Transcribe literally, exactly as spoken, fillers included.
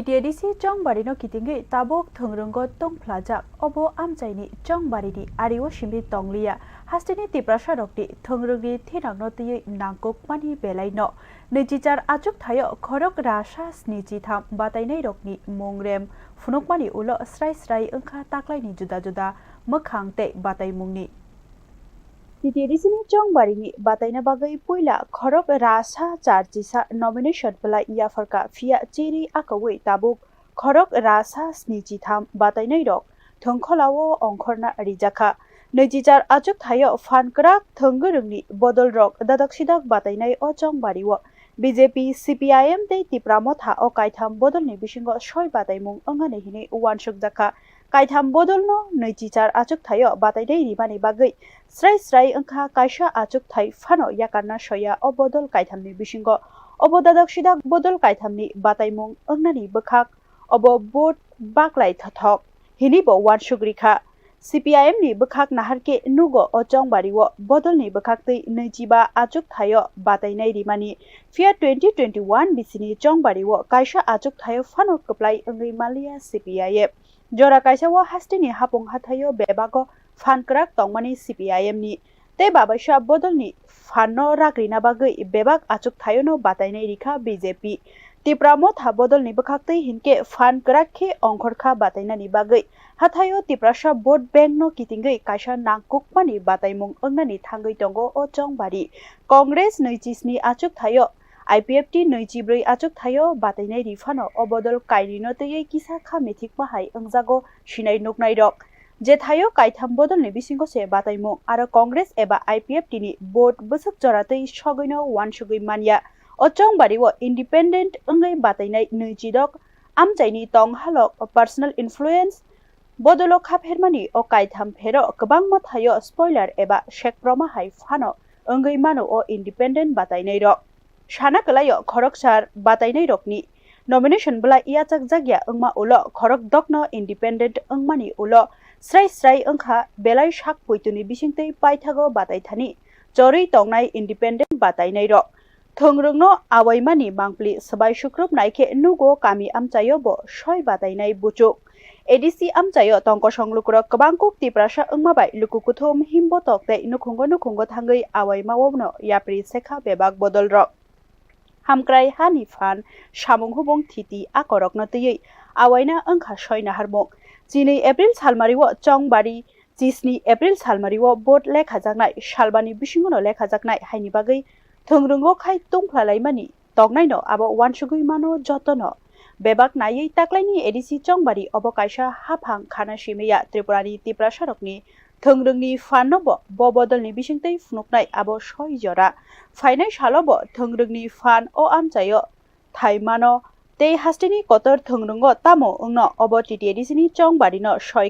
T T A D C Chongbari no kitingwi tabuk thwngrwngo tongphlajak, obo amchaini Chongbari ni ari o simi tongliya. Hasteni Tiprasa rokni thwngrwngni thinang no twiwi nangkukmani belai no nwichichar achuk thaio khorok rasa snichi tham batainai rokni mung rem phunukmani ulo srai srai wngkha taklaini juda juda mwkhang tei bataimungni. T T A D C ni Chongbari ni bataina bagwi puila khorok rasa charchisa nomination belai yapharkha, phiya chiri akawi tabuk khorok rasa snichi tham batainai rok thwngkhola o ongkhorna rijakha. Nwichichar achuk thaio phan kwrak thwngwrwngni bodol rok dadak sidak batainai o Chongbari o B J P, C P I M tei Tipra Motha o kaitham bodolni bisingo soi bataimung wngnani hinwi uansukjakha. Kaitham bodolno nwichichar achuk thaio batainai rimani bagwi srai srai wngkha kaisa achuk thai phano yakarna soya o bodol kaithamni bisingo. Obo dadak sidak bodol kaithamni bataimung wngnani bwkhak obo vote baklai thothok hinwi bo uansuk rikha. C P I M ni bwkhak naharkhe nugo o Chongbari o bodolni bwkhaktwi nwichiba achuk thaio batainai rimani. Phiya twenty twenty-one bisini Chongbari o kaisa achuk thaio phano kwplai wngwi manliya C P I M. Jora kaisa o hasteni hapung hathaio bebago phan kwrak tongmani C P I M ni tei babaisa bodolni phanno rak rina bagwi bebak achuk thaiono batainai rikha B J P. Tipra Motha bodolni bwkhaktwi hinkhe phan kwrak khe ongkhorkha batainani bagwi. Hathaio Tiprasa vote bank no kitingwi kaisa nangkukmani bataimung wngnani thangwi tongo o Chongbari. Congress nwichi sni achuk thaio, I P F T nwichi brwi achuk thaio batainai ri phano o bodol kainwino twiwi kisa kha mithikma hai wngjago sinai nuknairok. Jethaio kaitham bodolni bisingo se bataimung aro Congress eba I P F T ni vote bwswk jora twi sogwino uansugwi manya. O Chongbari o independent wngwi batainai nwichi dok amchaini tong halok personal influence bodolo khaphermani o kaitham phero kwbangma thaio spoiler eba sekproma hai phano wngwi mano o independent batainairok. Sana kwlaio khoroksar batainairokni nomination bwlai yachakjakya wngma ulo khorok dokno independent wngmani ulo srai srai wngkha belai sak puituni bisingtwi paithago bataithani chorwi tongnai independent batainairok. Thwngrwngno awaimani mangpli swbai sukrupnai khe nugo kami amchaio bo soi batainai buchuk. A D C amchaio tongkosong lukurok kwbang kuk Tiprasa wngma bai luku kuthum himbo tok tei nukhungo nukhungo thangwi awaima o no yapri sekha bebak bodolrok. Hamkrai hani phan samung hubung thiti akorokno twiwi awaina wngkha soi naharmung. Chini April salmario Chongbari chisni April salmario vote lekhajaknai salbani bisingono lekhajaknai haini bagwi thwngrwngo khai tungphlalaimani toknaino abo uansugwi mano jotono. Bebak naiwi taklaini A D C Chongbari obo kaisa haphang khana simiya Tripurani Tiprasarokni thwngrwngni phanno bo bo bodolni bisingtwi phunuknai abo soi jora. Phainai salo bo thwngrwngni phan o amchaio thaimano tei hasteni kotor thwngrwngo tamo wngno obo T T A D C ni Chongbarino soi